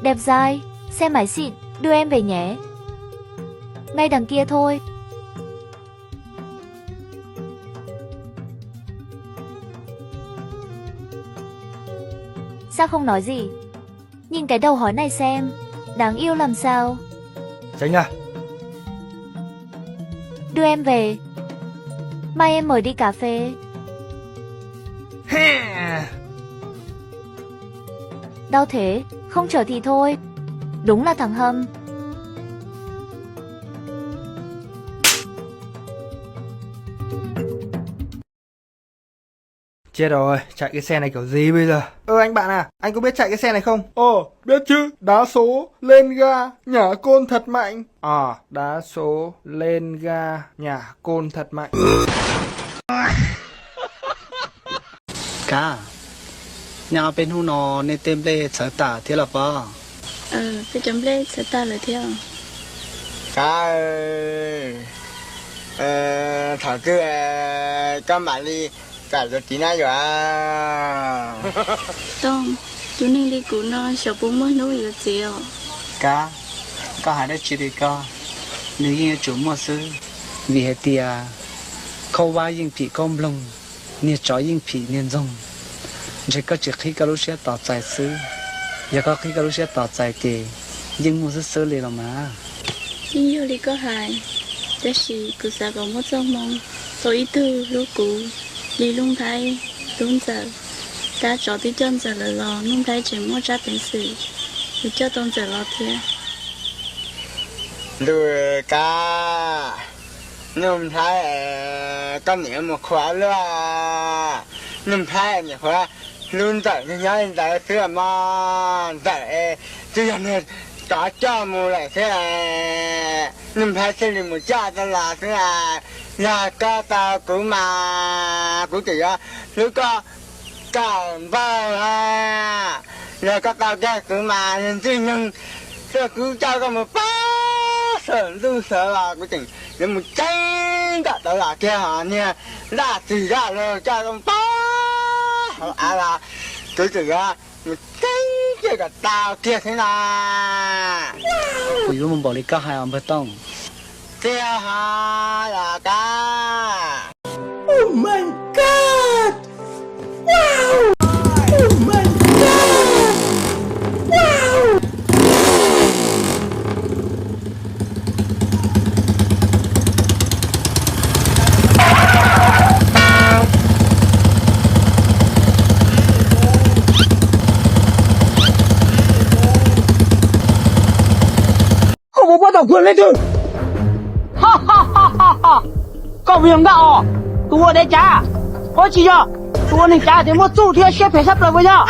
Đẹp dai, xe máy xịn, đưa em về nhé. Ngay đằng kia thôi. Sao không nói gì? Nhìn cái đầu hói này xem, đáng yêu làm sao. Tránh ra. Đưa em về. Mai em mời đi cà phê. Đau thế, không chở thì thôi. Đúng là thằng hâm. Chết rồi, chạy cái xe này kiểu gì bây giờ? Ơ anh bạn à, anh có biết chạy cái xe này không? Ồ, biết chứ, đá số, lên ga, nhả côn thật mạnh. Ờ, đá số, lên ga, nhả côn thật mạnh. Kav, nyob peb hnub no nej tej nplej txhawv tas thiab los pob? Peb cov nplej txhawv tas lawm thiab. Kav, thaum twg koj mam li kam yuav txiv na yuav? Tooj, tus neeg li kuv no xyov puas muaj hnub yuav txiv os. Kav, koj hais dab tsi li koj, nws yeej yuav tsum muaj xwb. Vim hais tias khaub vab yeej phim khaub nploog, niag tsov yeej phim niag ntxoog. Ntshe koj tsis qhib koj lub siab tos txais xwb. Yog koj qhib koj lub siab tos txais ces yeej muaj xwb xwb li los mas. Yeej yog li koj hais, tab sis kuv xav kom muaj txoj hmoo tau ib tug hlub kuv li Nuj Nplhaib hlub Ntxawm. Tab tsov twb coj Ntxawm lawm los Nuj Nplhaib tseem muaj tsab peev xwm yuav coj tau Ntxawm los thiab. Ntuj, Kav, Nuj Nplhaib, koj niam mus qhuav luaj. Nuj Nplhaib niam qhuav hlub Ntxawm nyob li ntawd xwb mog. Ntxawm twb yog niag tsov coj mus lawm xwb, Nuj Nplhaib thiaj li mus coj tau los xwb. Yog koj tau kuv mas kuv tseem yuav hlub koj kawm npawg. Yog koj tau kiag kuv mas niag ntxwg nyoog, kuv coj koj mus pab sawv ntuj sawv los kuv tseem yuav mus tseeb kom tau los kiag. Ho niag daj tsis daj los coj koj mus pab hauv av los kuv tseem yuav mus tseeb kiag kom tau kiag thiab na. Kuv yuav mus npaum li koj hais os npawg Tooj. Tiag ho los Kav? Oh my God! Wow! Oh my God! Wow! Koj puas pab tau kuv leej twg? Koj puas yog nkaj os, tus ua dev cav? Ua tsis yog, tus ua neeg cav ces muaj txuj thiab siab phem sab plaws puas yog?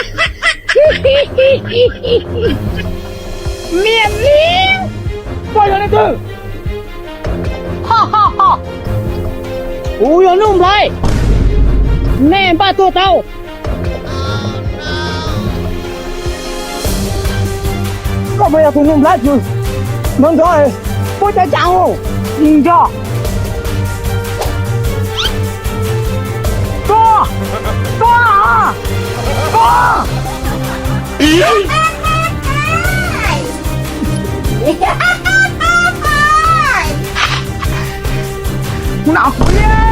Miam Miv, koj yog leej twg? Kuv yog Nuj Nplhaib, nej npaj tuag tau. Koj puas yog tus Nuj Nplhaib kws nrov nrov, muab cov cas mus nrog? Koj, koj, koj. Kuv nam kuv liab.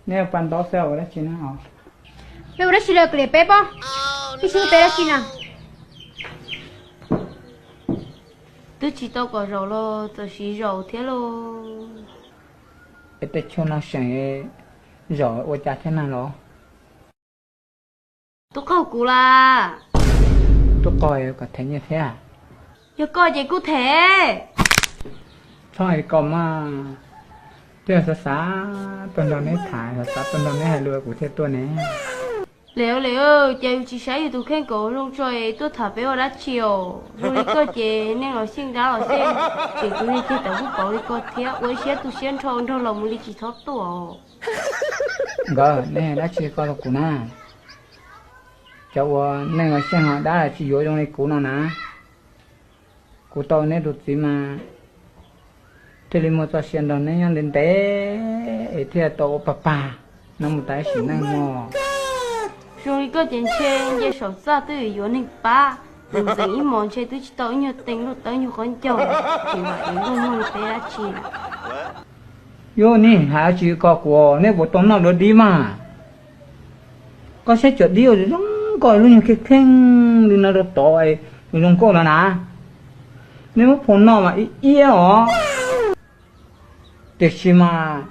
Neb ua pa ntaub xwb ua dab tsi na? Peb ua dab tsi lawm kws liam peb pob? Peb tsis ua peb dab tsi na. Twb tsis tau kom zaum los txawm siv zaum thiab lauj. Peb tej tshuaj no seem zaum ua cas thiab na los? Tub qaug kuv las. Tub qaug kom them nyiaj thiab? Yog koj ces kuj them. Txhob hais li ko mas, twb xav xav tuaj nrog neb tham, xav xav tuaj nrog neb hais lus kuv thiaj tuaj ne. Lem lem, cas yus tsis saib yus tus kheej kom zoo tso es tuaj tham peb ua dab tsi os? Zoo li koj ces neeg los xyeej dab los xyeej, tseem tus niag ceg tawv pub pauv li koj thiab ua ib siab tu siab nrho nrog los mus li tsis txhob tuaj. Nkawd, nej dab tsi koj rau kuv na? Cov uas neeg los xyeej ho dab tsis yuav zoo li kuv no na. Kuv tau neb tus txiv mas thiaj li muaj txoj sia nrog neb nyob ntev ntev es thiaj tau ua pag pag no mus tas sim neej mog. Zoo li koj ces ntshe nce saum txaj twb yuav neeg pab, tus ntxeev ib hmos ntshe twb tsis tau ib nyuag tee luaj tawb nyuag qaub ncaug, tsis vam es luaj muag li peb dab tsi lawm. Yog nej hais tsis kom kuv, nej puas tau noj dua dib mas? Koj saib cov dib zoo zoo nkauj, lub nyuag kheej kheej li no rau tod, zoo nkauj no na. Nej muab phua noj mas ib iab os. Tiam sis mas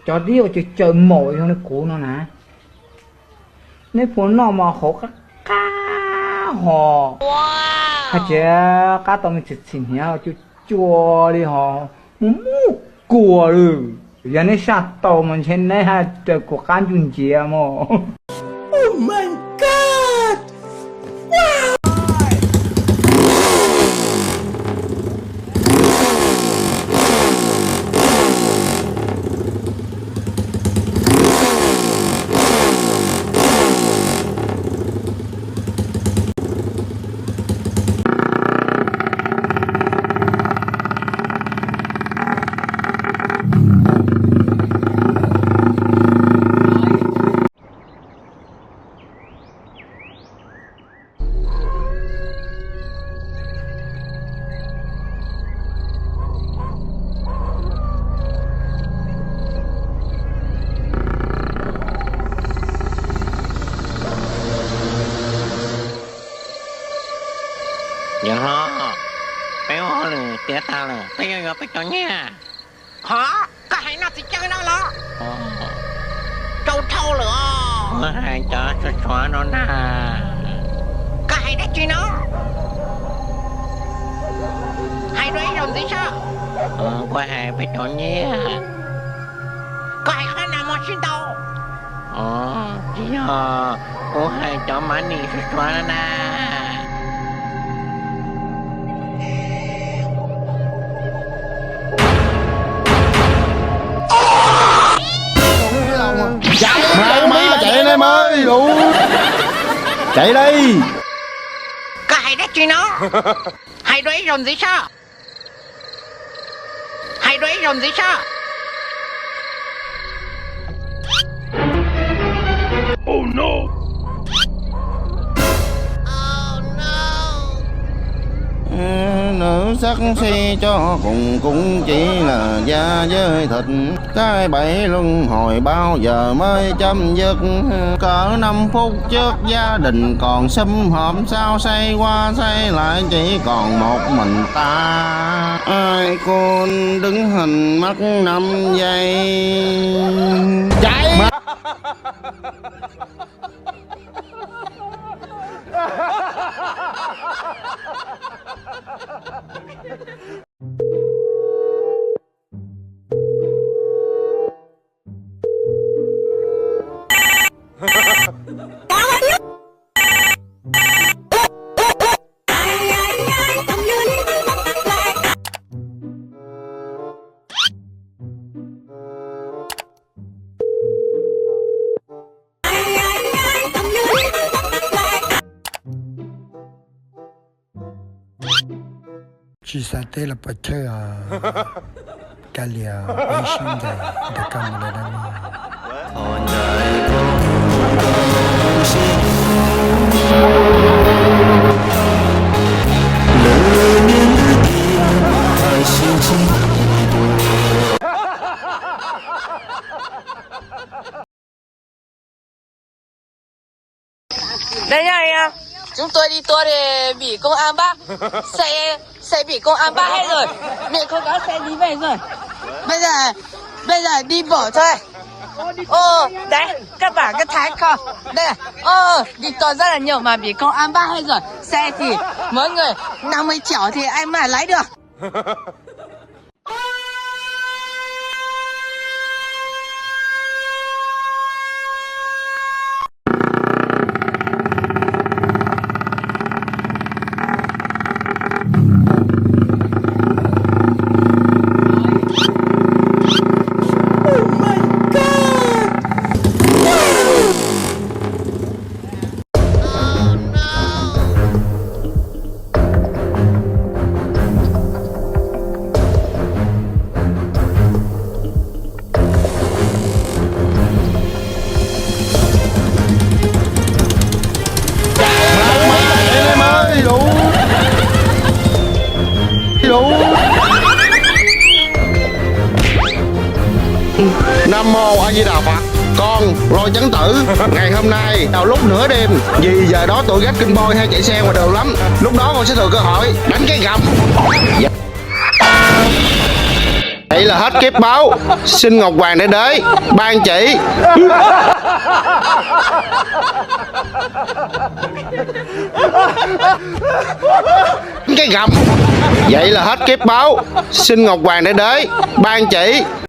cov dib uas caws caws maum zoo li kuv no na, nej phua noj mas hauv qab qab ho, hais tias qab tau me txhim txhim hniav cua cua li ho, mus muj kua lawm. Yog neb saj tau mas ntshe neb haj raws kuv qab ncuj nciav mog. Yawg hlob, peb ua hauj lwm tiav tag lawm, peb yuav yuav peb cov nyiaj. Hov, koj hais noj txiv cawg no los? Tsau dhau lawm os. Kuv hais cov tsuag tsuav no na. Koj hais dab tsi no? Hais dua ib zaug ntxiv saib. Kuv hais peb cov nyiaj. Koj hais qhov na mog sib ntaus. Tsis yog, kuv hais cov money tsuag tsuav no na. Caiv na mog, caiv lauj. Koj hais dab tsi no? Hais dua ib zaug ntxiv saib. Hais dua ib zaug ntxiv saib. Nws xab xi coj koom koom cev lawm ya yawg thawj. Kaij pais loo hois baub yawm maj cam yawg, cov nam phub cawg ya dej koom xab hom xauj saib ua saib lawm ces koom mov meem tas. Ai kuv dwb heev mab nam yais. Tsis xav teb los puas chawj os. Kav liam, ib sib ncaim ntawm koj mus lawm na mog. Đây nha anh em, chúng tôi đi tour thì bị công an bắt. Xe xe bị công an bắt hết rồi. Miệng không có xe đi về rồi. Bây giờ bây giờ đi bộ thôi. Ô, đấy, các bạn có thấy không? Đây, ô, đi tour rất là nhiều mà bị công an bắt hết rồi. Xe thì mỗi người năm mươi triệu thì ai mà lái được. Nam mô A Di Đà Phật, con lôi chấn tử. Ngày hôm nay vào lúc nửa đêm, vì giờ đó tụi gác kinh bôi hay chạy xe ngoài đường lắm. Lúc đó con sẽ thừa cơ hội đánh cái gầm. Vậy là hết kiếp báo. Xin Ngọc Hoàng Đại Đế ban chỉ. Cái gầm. Vậy là hết kiếp báo. Xin Ngọc Hoàng Đại Đế ban chỉ.